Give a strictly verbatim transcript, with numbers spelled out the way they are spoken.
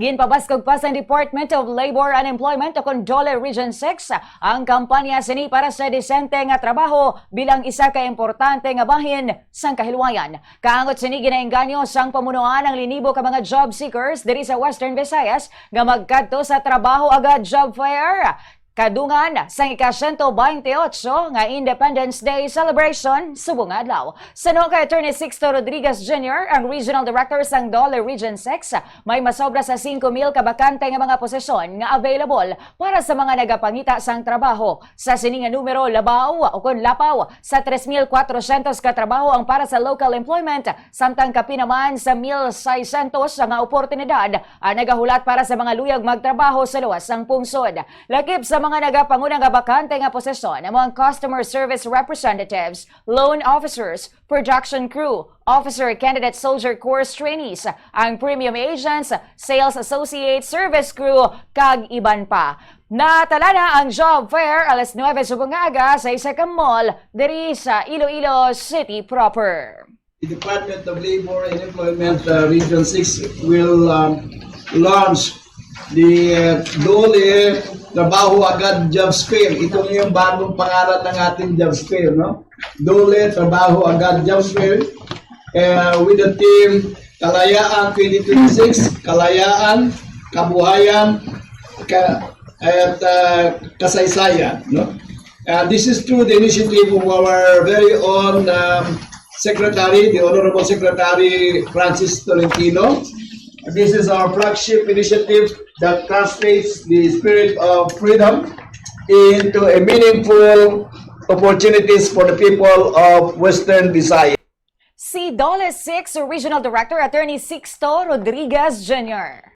Ginpabaskog pa sang Department of Labor and Employment o kon DOLE Region six ang kampanya sini para sa desente nga trabaho bilang isa ka importante nga bahin sang kahilwayan. Kaangot sini, ginaengganyo sang pamunuan ang linibo ka mga job seekers diri sa Western Visayas nga magkadto sa Trabaho Agad Job Fair kadungan sang ika-siyento baynte otso nga Independence Day celebration subong nga adlaw. Suno kay Attorney Sixto Rodriguez Junior, ang Regional Director sang DOLE Region six, may masobra sa singko mil ka bakante nga mga posisyon nga available para sa mga nagapangita sang trabaho. Sa sini nga numero, labaw o kon lapaw sa tres mil kwatrosyentos ka trabaho ang para sa local employment, samtang kapin naman sa mil seiscientos nga oportunidad ang nagahulat para sa mga luyag magtrabaho sa luwas sang pungsod. Lakip sa mga nagapanguna nga bakante nga posisyon amo ang customer service representatives, loan officers, production crew, officer candidate, soldier course trainees, ang premium agents, sales associate, service crew, kag iban pa. Natala na ang job fair alas nuebe subong nga aga sa isa ka mall diri sa Iloilo City proper. The Department of Labor and Employment, uh, Region six will, um, launch the, uh, DOLE Trabaho Agad Jobs Fair. Ito na yung bagong pangalan ng ating jobs fair, no? DOLE Trabaho Agad Jobs Fair, uh, with the theme Kalayaan twenty twenty-six, Kalayaan, Kabuhayan, ka, at, uh, Kasaysayan, no? Uh, this is through the initiative of our very own, um, Secretary, the Honorable Secretary Francis Tolentino. This is our flagship initiative that translates the spirit of freedom into a meaningful opportunities for the people of Western Visayas. Si DOLE six Regional Director Attorney Sixto Rodriguez Junior.